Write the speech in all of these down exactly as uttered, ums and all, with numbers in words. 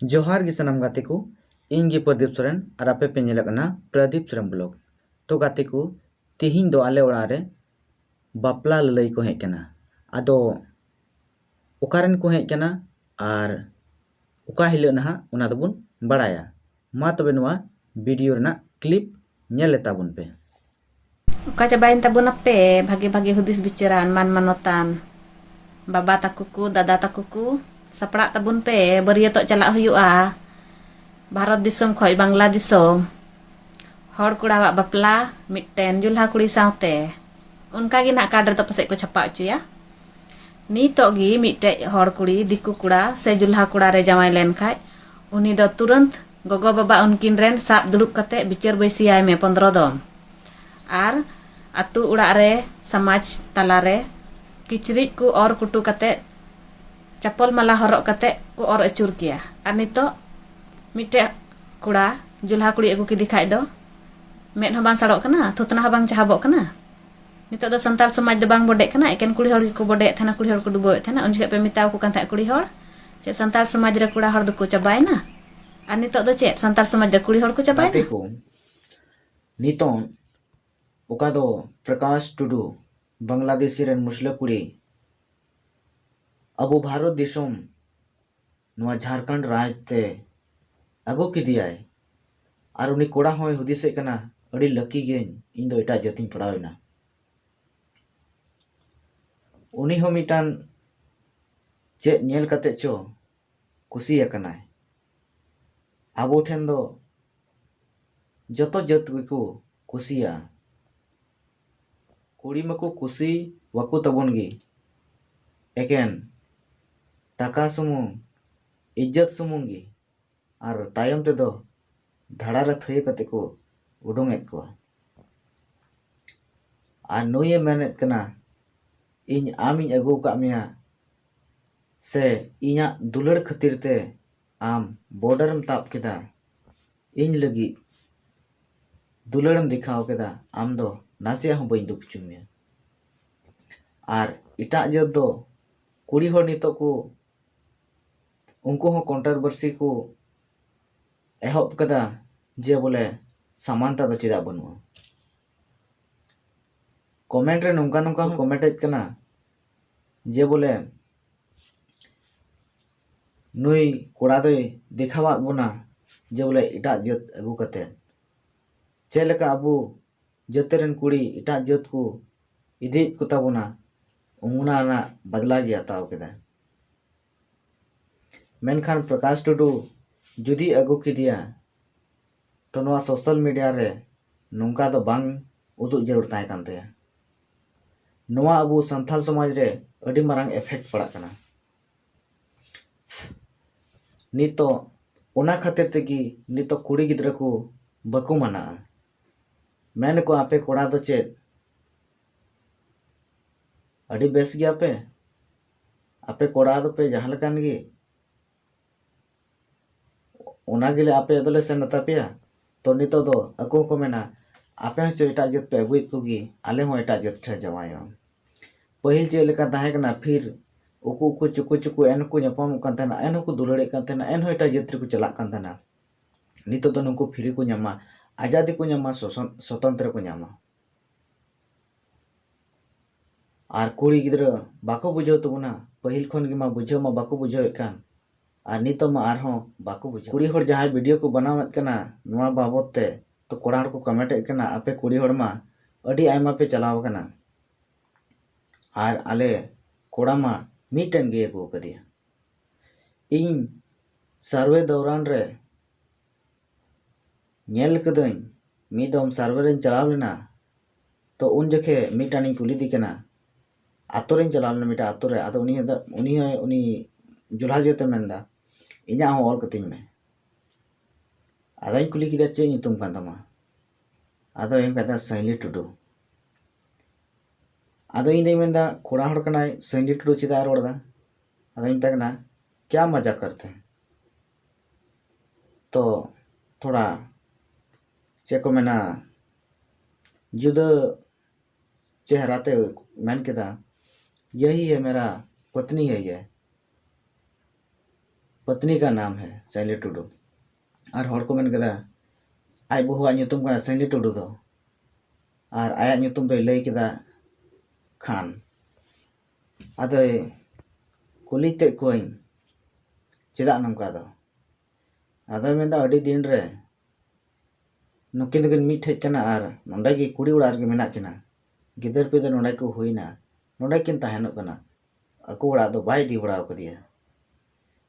ᱡᱚᱦᱟᱨ ᱜᱮ ᱥᱟᱱᱟᱢ ᱜᱟᱛᱮ ᱠᱚ, ᱤᱧ ᱜᱮ ᱯᱨᱚᱫᱤᱯ ᱥᱚᱨᱮᱱ ᱟᱨ ᱟᱯᱮ ᱯᱮ ᱧᱮᱞᱚᱜ ᱠᱟᱱᱟ ᱯᱨᱚᱫᱤᱯ ᱥᱚᱨᱮᱱ ᱵᱞᱚᱜ᱾ ᱛᱚ ᱜᱟᱛᱮ ᱠᱚ, ᱛᱤᱦᱤᱧ ᱫᱚ ᱟᱞᱮ ᱚᱲᱟᱜ ᱨᱮ ᱵᱟᱯᱞᱟ ᱞᱟᱹᱞᱟᱹᱭ ᱠᱚ ᱦᱮᱡ ᱠᱟᱱᱟ᱾ ᱟᱫᱚ ᱚᱠᱟᱨᱮᱱ ᱠᱚ ᱦᱮᱡ ᱠᱟᱱᱟ ᱟᱨ ᱚᱠᱟ ᱦᱤᱞᱳᱜ ᱱᱟᱦᱟᱜ, ᱚᱱᱟ ᱫᱚᱵᱚᱱ ᱵᱟᱲᱟᱭᱟ᱾ ᱢᱟ ᱛᱚᱵᱮ ᱱᱚᱣᱟ ᱵᱷᱤᱰᱤᱭᱳ ᱨᱮᱱᱟᱜ ᱠᱞᱤᱯ ᱧᱮᱞ ᱞᱮ ᱛᱟᱵᱚᱱ ᱯᱮ᱾ ᱚᱠᱟ ᱪᱟᱵᱟᱭᱮᱱ ᱛᱟᱵᱚᱱᱟᱯᱮ ᱵᱷᱟᱜᱮ ᱵᱷᱟᱜᱮ ᱦᱩᱫᱤᱥ ᱵᱤᱪᱟᱹᱨᱟᱱ ᱢᱟᱱ ᱢᱟᱱᱚᱛᱟᱱ ᱵᱟᱵᱟ ᱛᱟᱠᱚ ᱠᱚ, ᱫᱟᱫᱟ ᱛᱟᱠᱚ ᱠᱚ? ᱥᱟᱯᱲᱟᱜ ᱛᱟᱵᱚᱱ ᱯᱮ, ᱵᱟᱹᱨᱭᱟᱹᱛᱚᱜ ᱪᱟᱞᱟᱜ ᱦᱩᱭᱩᱜᱼᱟ ᱵᱷᱟᱨᱚᱛ ᱫᱤᱥᱚᱢ ᱠᱷᱚᱡ ᱵᱟᱝᱞᱟ ᱫᱤᱥᱚᱢ᱾ ᱦᱚᱲ ᱠᱚᱲᱟᱣᱟᱜ ᱵᱟᱯᱞᱟ ᱢᱤᱫᱴᱮᱱ ᱡᱩᱞᱦᱟ ᱠᱩᱲᱤ ᱥᱟᱶᱛᱮ᱾ ᱚᱱᱠᱟ ᱜᱮ ᱱᱟᱦᱟᱜ ᱠᱟᱨᱰ ᱨᱮᱫᱚ ᱯᱟᱥᱮᱡ ᱠᱚ ᱪᱷᱟᱯᱟ ᱦᱚᱪᱚᱭᱟ᱾ ᱱᱤᱛᱚᱜ ᱜᱮ ᱢᱤᱫᱴᱮᱡ ᱦᱚᱲ ᱠᱩᱲᱤ ᱫᱤᱠᱩ ᱠᱚᱲᱟ ᱥᱮ ᱡᱩᱞᱦᱟ ᱠᱚᱲᱟ ᱨᱮ ᱡᱟᱶᱟᱭ ᱞᱮᱱ ᱠᱷᱟᱡ, ᱩᱱᱤ ᱫᱚ ᱛᱩᱨᱟᱹᱱᱛ ᱜᱚᱜᱚ ᱵᱟᱵᱟ ᱩᱱᱠᱤᱱ ᱨᱮᱱ ᱥᱟᱵ ᱫᱩᱲᱩᱵ ᱠᱟᱛᱮ ᱵᱤᱪᱟᱹᱨ ᱵᱟᱹᱭᱥᱤᱭᱟᱭ ᱢᱮ ᱯᱚᱱᱫᱽᱨᱚ ᱫᱚᱢ᱾ ᱟᱨ ᱟᱛᱳ ᱚᱲᱟᱜ ᱨᱮ, ᱥᱚᱢᱟᱡᱽ ᱛᱟᱞᱟ ᱨᱮ ᱠᱤᱪᱨᱤᱡ ᱠᱚ ᱚᱨ ᱠᱩᱴᱩ ᱠᱟᱛᱮ, ᱪᱟᱯᱚᱞ ᱢᱟᱞᱟ ᱦᱚᱨᱚᱜ ᱠᱟᱛᱮ ᱠᱚ ᱚᱨ ᱟᱹᱪᱩᱨ ᱠᱮᱭᱟ᱾ ᱟᱨ ᱱᱤᱛᱚᱜ ᱢᱤᱫᱴᱮᱡ ᱠᱚᱲᱟ ᱡᱩᱞᱦᱟ ᱠᱩᱲᱤ ᱟᱹᱜᱩ ᱠᱮᱫᱮ ᱠᱷᱟᱡ ᱫᱚ, ᱢᱮᱫ ᱦᱚᱸ ᱵᱟᱝ ᱥᱟᱲᱚᱜ ᱠᱟᱱᱟ, ᱛᱷᱩᱛᱱᱟ ᱦᱚᱸ ᱵᱟᱝ ᱪᱟᱦᱟᱵᱚᱜ ᱠᱟᱱᱟ᱾ ᱱᱤᱛᱚᱜ ᱫᱚ ᱥᱟᱱᱛᱟᱲ ᱥᱚᱢᱟᱡᱽ ᱫᱚ ᱵᱟᱝ ᱵᱚᱰᱮᱜ ᱠᱟᱱᱟ, ᱮᱠᱮᱱ ᱠᱩᱲᱤ ᱦᱚᱲ ᱜᱮᱠᱚ ᱵᱚᱰᱮᱭᱮᱫ ᱛᱟᱦᱮᱱᱟ, ᱠᱩᱲᱤ ᱦᱚᱲ ᱠᱚ ᱰᱩᱵᱟᱹᱣᱮᱫ ᱛᱟᱦᱮᱱᱟ᱾ ᱩᱱ ᱡᱚᱠᱷᱮᱡ ᱯᱮ ᱢᱮᱛᱟᱣ ᱠᱚ ᱠᱟᱱ ᱛᱟᱦᱮᱸᱫ ᱠᱩᱲᱤ ᱦᱚᱲ, ᱪᱮᱫ ᱥᱟᱱᱛᱟᱲ ᱥᱚᱢᱟᱡᱽ ᱨᱮ ᱠᱚᱲᱟ ᱦᱚᱲ ᱫᱚᱠᱚ ᱪᱟᱵᱟᱭᱮᱱᱟ? ᱟᱨ ᱱᱤᱛᱚᱜ ᱫᱚ ᱪᱮᱫ ᱥᱟᱱᱛᱟᱲ ᱥᱚᱢᱟᱡᱽ ᱨᱮ ᱠᱩᱲᱤ ᱦᱚᱲ ᱠᱚ ᱪᱟᱵᱟᱭᱮᱱᱟ? ᱜᱟᱛᱮ ᱠᱚ, ᱱᱤᱛᱚᱝ ᱚᱠᱟ ᱫᱚ ᱯᱨᱚᱠᱟᱥ ᱴᱩᱰᱩ, ᱵᱟᱝᱞᱟᱫᱮᱥᱤ ᱨᱮᱱ ᱢᱩᱥᱞᱟᱹ ᱠᱩᱲᱤ, ᱟᱵᱚ ᱵᱷᱟᱨᱚᱛ ᱫᱤᱥᱚᱢ ᱱᱚᱣᱟ ᱡᱷᱟᱲᱠᱷᱚᱸᱰ ᱨᱟᱡᱽ ᱛᱮ ᱟᱹᱜᱩ ᱠᱮᱫᱮᱭᱟᱭ᱾ ᱟᱨ ᱩᱱᱤ ᱠᱚᱲᱟ ᱦᱚᱸᱭ ᱦᱩᱫᱤᱥᱮᱫ ᱠᱟᱱᱟ, "ᱟᱹᱰᱤ ᱞᱟᱹᱠᱤ ᱜᱤᱭᱟᱹᱧ, ᱤᱧ ᱫᱚ ᱮᱴᱟᱜ ᱡᱟᱹᱛᱤᱧ ᱯᱟᱲᱟᱣ ᱮᱱᱟ᱾" ᱩᱱᱤ ᱦᱚᱸ ᱢᱤᱫᱴᱟᱝ ᱪᱮᱫ ᱧᱮᱞ ᱠᱟᱛᱮ ᱪᱚ ᱠᱩᱥᱤ ᱟᱠᱟᱱᱟᱭ᱾ ᱟᱵᱚ ᱴᱷᱮᱱ ᱫᱚ ᱡᱚᱛᱚ ᱡᱟᱹᱛ ᱜᱮᱠᱚ ᱠᱩᱥᱤᱭᱟᱜᱼᱟ᱾ ᱠᱩᱲᱤ ᱢᱟᱠᱚ ᱠᱩᱥᱤ ᱣᱟᱠᱚ ᱛᱟᱵᱚᱱ ᱜᱮ, ᱮᱠᱮᱱ ᱴᱟᱠᱟ ᱥᱩᱢᱩᱝ, ᱤᱡᱽᱡᱚᱛ ᱥᱩᱢᱩᱝ ᱜᱮ, ᱟᱨ ᱛᱟᱭᱚᱢ ᱛᱮᱫᱚ ᱫᱷᱟᱲᱟ ᱨᱮ ᱛᱷᱟᱹᱭᱟᱹ ᱠᱟᱛᱮ ᱠᱚ ᱩᱰᱩᱝᱮᱫ ᱠᱚᱣᱟ᱾ ᱟᱨ ᱱᱩᱭᱮ ᱢᱮᱱᱮᱫ ᱠᱟᱱᱟ, "ᱤᱧ ᱟᱢᱤᱧ ᱟᱹᱜᱩ ᱟᱠᱟᱫ ᱢᱮᱭᱟ, ᱥᱮ ᱤᱧᱟᱹᱜ ᱫᱩᱞᱟᱹᱲ ᱠᱷᱟᱹᱛᱤᱨ ᱛᱮ ᱟᱢ ᱵᱚᱰᱟᱨᱮᱢ ᱛᱟᱵ ᱠᱮᱫᱟ, ᱤᱧ ᱞᱟᱹᱜᱤᱫ ᱫᱩᱞᱟᱹᱲᱮᱢ ᱫᱮᱠᱷᱟᱣ ᱠᱮᱫᱟ, ᱟᱢ ᱫᱚ ᱱᱟᱥᱮᱭᱟᱜ ᱦᱚᱸ ᱵᱟᱹᱧ ᱫᱩᱠ ᱦᱚᱪᱚ ᱢᱮᱭᱟ᱾" ᱟᱨ ᱮᱴᱟᱜ ᱡᱟᱹᱛ ᱫᱚ ᱠᱩᱲᱤ ᱦᱚᱲ ᱱᱤᱛᱚᱜ ᱠᱚ ᱩᱱᱠᱩ ᱦᱚᱸ ᱠᱚᱱᱴᱨᱳᱵᱷᱟᱨᱥᱤ ᱠᱚ ᱮᱦᱚᱵ ᱠᱟᱫᱟ ᱡᱮ ᱵᱚᱞᱮ ᱥᱟᱢᱟᱱᱛᱟ ᱫᱚ ᱪᱮᱫᱟᱜ ᱵᱟᱹᱱᱩᱜᱼᱟ᱾ ᱠᱚᱢᱮᱱᱴ ᱨᱮ ᱱᱚᱝᱠᱟ ᱱᱚᱝᱠᱟ ᱦᱚᱸ ᱠᱚᱢᱮᱱᱴ ᱮᱫ ᱠᱟᱱᱟ ᱡᱮ ᱵᱚᱞᱮ ᱱᱩᱭ ᱠᱚᱲᱟ ᱫᱚᱭ ᱫᱮᱠᱷᱟᱣᱟᱫ ᱵᱚᱱᱟ ᱡᱮ ᱵᱚᱞᱮ ᱮᱴᱟᱜ ᱡᱟᱹᱛ ᱟᱹᱜᱩ ᱠᱟᱛᱮ ᱪᱮᱫ ᱞᱮᱠᱟ ᱟᱵᱚ ᱡᱟᱹᱛ ᱨᱮᱱ ᱠᱩᱲᱤ ᱮᱴᱟᱜ ᱡᱟᱹᱛ ᱠᱚ ᱤᱫᱤᱭᱮᱫ ᱠᱚ ᱛᱟᱵᱚᱱᱟ, ᱚᱱᱟ ᱨᱮᱱᱟᱜ ᱵᱟᱫᱞᱟ ᱜᱮ ᱦᱟᱛᱟᱣ ᱠᱮᱫᱟ᱾ ᱢᱮᱱᱠᱷᱟᱱ ᱯᱨᱚᱠᱟᱥ ᱴᱩᱰᱩ ᱡᱩᱫᱤ ᱟᱹᱜᱩ ᱠᱮᱫᱮᱭᱟ, ᱛᱚ ᱱᱚᱣᱟ ᱥᱳᱥᱟᱞ ᱢᱤᱰᱤᱭᱟ ᱨᱮ ᱱᱚᱝᱠᱟ ᱫᱚ ᱵᱟᱝ ᱩᱫᱩᱜ ᱡᱟᱹᱨᱩᱲ ᱛᱟᱦᱮᱸ ᱠᱟᱱ ᱛᱟᱭᱟ᱾ ᱱᱚᱣᱟ ᱟᱵᱚ ᱥᱟᱱᱛᱟᱲ ᱥᱚᱢᱟᱡᱽ ᱨᱮ ᱟᱹᱰᱤ ᱢᱟᱨᱟᱝ ᱮᱯᱷᱮᱠᱴ ᱯᱟᱲᱟᱜ ᱠᱟᱱᱟ᱾ ᱱᱤᱛᱚᱜ ᱚᱱᱟ ᱠᱷᱟᱹᱛᱤᱨ ᱛᱮᱜᱮ ᱱᱤᱛᱚᱜ ᱠᱩᱲᱤ ᱜᱤᱫᱽᱨᱟᱹ ᱠᱚ ᱵᱟᱠᱚ ᱢᱟᱱᱟᱜᱼᱟ᱾ ᱢᱮᱱ ᱟᱠᱚ, "ᱟᱯᱮ ᱠᱚᱲᱟ ᱫᱚ ᱪᱮᱫ ᱟᱹᱰᱤ ᱵᱮᱥ ᱜᱮᱭᱟᱯᱮ? ᱟᱯᱮ ᱠᱚᱲᱟ ᱫᱚᱯᱮ ᱡᱟᱦᱟᱸ ᱞᱮᱠᱟᱱ ᱜᱮ, ᱚᱱᱟ ᱜᱮᱞᱮ ᱟᱯᱮ ᱫᱚᱞᱮ ᱥᱮᱱ ᱟᱛᱟ ᱯᱮᱭᱟ?" ᱛᱚ ᱱᱤᱛᱚᱜ ᱫᱚ ᱟᱠᱚ ᱦᱚᱸᱠᱚ ᱢᱮᱱᱟ, "ᱟᱯᱮ ᱦᱚᱸ ᱪᱚ ᱮᱴᱟᱜ ᱡᱟᱹᱛ ᱯᱮ ᱟᱹᱜᱩᱭᱮᱫ ᱠᱚᱜᱮ, ᱟᱞᱮ ᱦᱚᱸ ᱮᱴᱟᱜ ᱡᱟᱹᱛ ᱴᱷᱮᱱ ᱡᱟᱶᱟᱭᱚᱜᱼᱟ᱾" ᱯᱟᱹᱦᱤᱞ ᱪᱮᱫ ᱞᱮᱠᱟ ᱛᱟᱦᱮᱸ ᱠᱟᱱᱟ, ᱯᱷᱤᱨ ᱩᱠᱩ ᱩᱠᱩ ᱪᱩᱠᱩ ᱪᱩᱠᱩ ᱮᱱ ᱦᱚᱸᱠᱚ ᱧᱟᱯᱟᱢᱚᱜ ᱠᱟᱱ ᱛᱟᱦᱮᱱᱟ, ᱮᱱ ᱦᱚᱸᱠᱚ ᱫᱩᱞᱟᱹᱲᱮᱫ ᱠᱟᱱ ᱛᱟᱦᱮᱱᱟ, ᱮᱱ ᱦᱚᱸ ᱮᱴᱟᱜ ᱡᱟᱹᱛ ᱨᱮᱠᱚ ᱪᱟᱞᱟᱜ ᱠᱟᱱ ᱛᱟᱦᱮᱱᱟ᱾ ᱱᱤᱛᱚᱜ ᱫᱚ ᱱᱩᱠᱩ ᱯᱷᱨᱤ ᱠᱚ ᱧᱟᱢᱟ, ᱟᱡᱟᱫᱤ ᱠᱚ ᱧᱟᱢᱟ, ᱥᱚᱥᱚᱱ-, ᱥᱚᱛᱚᱱᱛᱨᱚ ᱠᱚ ᱧᱟᱢᱟ᱾ ᱟᱨ ᱠᱩᱲᱤ ᱜᱤᱫᱽᱨᱟᱹ ᱵᱟᱠᱚ ᱵᱩᱡᱷᱟᱹᱣ ᱛᱟᱵᱚᱱᱟ, ᱯᱟᱹᱦᱤᱞ ᱠᱷᱚᱱ ᱜᱮ ᱢᱟ ᱵᱩᱡᱷᱟᱹᱣ ᱢᱟ ᱵᱟᱠᱚ ᱵᱩᱡᱷᱟᱹᱣᱮᱫ ᱠᱟᱱ᱾ ᱟᱨ ᱱᱤᱛᱚᱜ ᱢᱟ ᱟᱨᱦᱚᱸ ᱵᱟᱠᱚ ᱵᱩᱡᱷᱟᱹᱣ᱾ ᱠᱩᱲᱤ ᱦᱚᱲ ᱡᱟᱦᱟᱸᱭ ᱵᱷᱤᱰᱤᱭᱳ ᱠᱚ ᱵᱮᱱᱟᱣᱮᱫ ᱠᱟᱱᱟ ᱱᱚᱣᱟ ᱵᱟᱵᱚᱫ ᱛᱮ, ᱛᱚ ᱠᱚᱲᱟ ᱦᱚᱲ ᱠᱚ ᱠᱚᱢᱮᱱᱴ ᱮᱫ ᱠᱟᱱᱟ, "ᱟᱯᱮ ᱠᱩᱲᱤ ᱦᱚᱲ ᱢᱟ ᱟᱹᱰᱤ ᱟᱭᱢᱟ ᱯᱮ ᱪᱟᱞᱟᱣ ᱟᱠᱟᱱᱟ, ᱟᱨ ᱟᱞᱮ ᱠᱚᱲᱟ ᱢᱟ ᱢᱤᱫᱴᱮᱱ ᱜᱮ ᱟᱹᱜᱩ ᱟᱠᱟᱫᱮᱭᱟ᱾" ᱤᱧ ᱥᱟᱨᱵᱷᱮ ᱫᱚᱣᱨᱟᱱ ᱨᱮ ᱧᱮᱞ ᱠᱟᱹᱫᱟᱹᱧ, ᱢᱤᱫ ᱫᱚᱢ ᱥᱟᱨᱵᱷᱮ ᱨᱮᱧ ᱪᱟᱞᱟᱣ ᱞᱮᱱᱟ, ᱛᱚ ᱩᱱ ᱡᱚᱠᱷᱮᱡ ᱢᱤᱫᱴᱟᱱᱤᱧ ᱠᱩᱞᱤᱫᱮ ᱠᱟᱱᱟ, ᱟᱛᱳ ᱨᱮᱧ ᱪᱟᱞᱟᱣ ᱞᱮᱱᱟ ᱢᱤᱫᱴᱟᱱ ᱟᱛᱳ ᱨᱮ, ᱟᱫᱚ ᱩᱱᱤ ᱫᱚ, ᱩᱱᱤ ᱦᱚᱸ, ᱩᱱᱤ ᱡᱚᱞᱦᱟ ᱡᱟᱹᱛᱮ ᱢᱮᱱᱫᱟ, "ᱤᱧᱟᱹᱜ ᱦᱚᱸ ᱚᱞ ᱠᱟᱹᱛᱤᱧ ᱢᱮ᱾" ᱟᱫᱚᱧ ᱠᱩᱞᱤ ᱠᱮᱫᱟ, "ᱪᱮᱫ ᱧᱩᱛᱩᱢ ᱠᱟᱱ ᱛᱟᱢᱟ?" ᱟᱫᱚ ᱮᱢ ᱠᱟᱫᱟ, "ᱥᱟᱹᱭᱞᱤ ᱴᱩᱰᱩ᱾" ᱟᱫᱚ ᱤᱧ ᱫᱚᱧ ᱢᱮᱱᱫᱟ, "ᱠᱚᱲᱟ ᱦᱚᱲ ᱠᱟᱱᱟᱭ, ᱥᱟᱹᱭᱞᱤ ᱴᱩᱰᱩ ᱪᱮᱫᱟᱜ ᱮ ᱨᱚᱲ ᱮᱫᱟ?" ᱟᱫᱚᱧ ᱢᱮᱛᱟᱭ ᱠᱟᱱᱟ, "ᱠᱭᱟ ᱢᱟᱡᱟᱠ ᱠᱟᱨᱛᱮ ᱦᱮᱸ?" ᱛᱚ ᱛᱷᱚᱲᱟ ᱪᱮᱫ ᱠᱚ ᱢᱮᱱᱟ, ᱡᱩᱫᱟᱹ ᱪᱮᱦᱨᱟ ᱛᱮ ᱢᱮᱱ ᱠᱮᱫᱟ, "ᱭᱟᱦᱤ ᱦᱮ ᱢᱮᱨᱟ ᱯᱚᱛᱱᱤ ᱦᱮ ᱭᱮ, ᱯᱚᱛᱱᱤ ᱠᱟ ᱱᱟᱢ ᱦᱮ ᱥᱟᱭᱞᱤ ᱴᱩᱰᱩ᱾ ᱟᱨ ᱦᱚᱲ ᱠᱚ ᱢᱮᱱ ᱠᱮᱫᱟ, ᱟᱡ ᱵᱟᱹᱦᱩᱣᱟᱜ ᱧᱩᱛᱩᱢ ᱠᱟᱱᱟ ᱥᱟᱭᱞᱤ ᱴᱩᱰᱩ ᱫᱚ, ᱟᱨ ᱟᱭᱟᱜ ᱧᱩᱛᱩᱢ ᱫᱚᱭ ᱞᱟᱹᱭ ᱠᱮᱫᱟ ᱠᱷᱟᱱ᱾ ᱟᱫᱚᱭ ᱠᱩᱞᱤ ᱠᱮᱫ ᱠᱚᱣᱟᱹᱧ, ᱪᱮᱫᱟᱜ ᱱᱚᱝᱠᱟ ᱫᱚ? ᱟᱫᱚᱭ ᱢᱮᱱᱫᱟ, ᱟᱹᱰᱤ ᱫᱤᱱ ᱨᱮ ᱱᱩᱠᱤᱱ ᱫᱚᱠᱤᱱ ᱢᱤᱫ ᱴᱷᱮᱡ ᱠᱟᱱᱟ ᱟᱨ ᱱᱚᱸᱰᱮ ᱜᱮ ᱠᱩᱲᱤ ᱚᱲᱟᱜ ᱨᱮᱜᱮ ᱢᱮᱱᱟᱜ ᱠᱤᱱᱟ, ᱜᱤᱫᱟᱹᱨ ᱯᱤᱫᱟᱹᱨ ᱱᱚᱸᱰᱮ ᱠᱚ ᱦᱩᱭᱱᱟ, ᱱᱚᱸᱰᱮ ᱠᱤᱱ ᱛᱟᱦᱮᱱᱚᱜ ᱠᱟᱱᱟ, ᱟᱠᱚ ᱚᱲᱟᱜ ᱫᱚ ᱵᱟᱭ ᱤᱫᱤ ᱵᱟᱲᱟ ᱟᱠᱟᱫᱮᱭᱟ᱾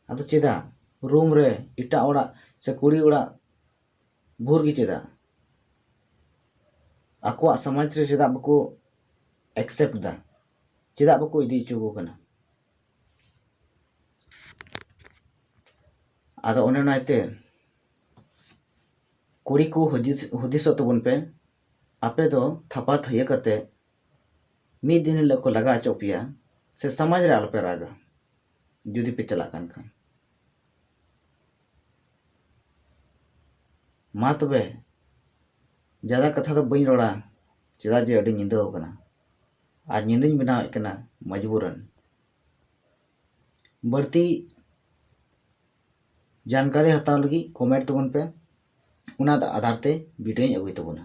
ᱟᱫᱚ ᱪᱮᱫᱟᱜ ᱨᱩᱢ ᱨᱮ ᱮᱴᱟᱜ ᱚᱲᱟᱜ ᱥᱮ ᱠᱩᱲᱤ ᱚᱲᱟᱜ ᱵᱷᱳᱨ ᱜᱮ ᱪᱮᱫᱟᱜ? ᱟᱠᱚᱣᱟᱜ ᱥᱚᱢᱟᱡᱽ ᱨᱮ ᱪᱮᱫᱟᱜ ᱵᱟᱠᱚ accept ᱫᱟ? ᱪᱮᱫᱟᱜ ᱵᱟᱠᱚ ᱤᱫᱤ ᱦᱚᱪᱚ ᱟᱠᱚ ᱠᱟᱱᱟ? ᱟᱫᱚ ᱚᱱᱮ ᱚᱱᱟᱛᱮ ᱠᱩᱲᱤ ᱠᱚ ᱦᱩᱫᱤᱥ, ᱦᱩᱫᱤᱥᱚᱜ ᱛᱟᱵᱚᱱ ᱯᱮ, ᱟᱯᱮ ᱫᱚ ᱛᱷᱟᱯᱟ ᱛᱷᱟᱹᱭᱟᱹ ᱠᱟᱛᱮ ᱢᱤᱫ ᱫᱤᱱ ᱦᱤᱞᱳᱜ ᱠᱚ ᱞᱟᱜᱟ ᱦᱚᱪᱚ ᱯᱮᱭᱟ, ᱥᱮ ᱥᱚᱢᱟᱡᱽ ᱨᱮ ᱟᱞᱚᱯᱮ ᱨᱟᱜᱟ ᱡᱩᱫᱤ ᱯᱮ ᱪᱟᱞᱟᱜ ᱠᱟᱱ ᱠᱷᱟᱱ᱾ ᱢᱟ ᱛᱚᱵᱮ, ᱡᱟᱫᱟ ᱠᱟᱛᱷᱟ ᱫᱚ ᱵᱟᱹᱧ ᱨᱚᱲᱟ, ᱪᱮᱫᱟᱜ ᱡᱮ ᱟᱹᱰᱤ ᱧᱤᱫᱟᱹ ᱟᱠᱟᱱᱟ ᱟᱨ ᱧᱤᱫᱟᱹᱧ ᱵᱮᱱᱟᱣᱮᱫ ᱠᱟᱱᱟ ᱢᱚᱡᱽᱵᱩᱨᱟᱱ᱾ ᱵᱟᱹᱲᱛᱤ ᱡᱟᱱᱠᱟᱨᱤ ᱦᱟᱛᱟᱣ ᱞᱟᱹᱜᱤᱫ comment ᱛᱟᱵᱚᱱ ᱯᱮ, ᱚᱱᱟ ᱟᱫᱷᱟᱨ ᱛᱮ video ᱧ ᱟᱹᱜᱩᱭ ᱛᱟᱵᱚᱱᱟ᱾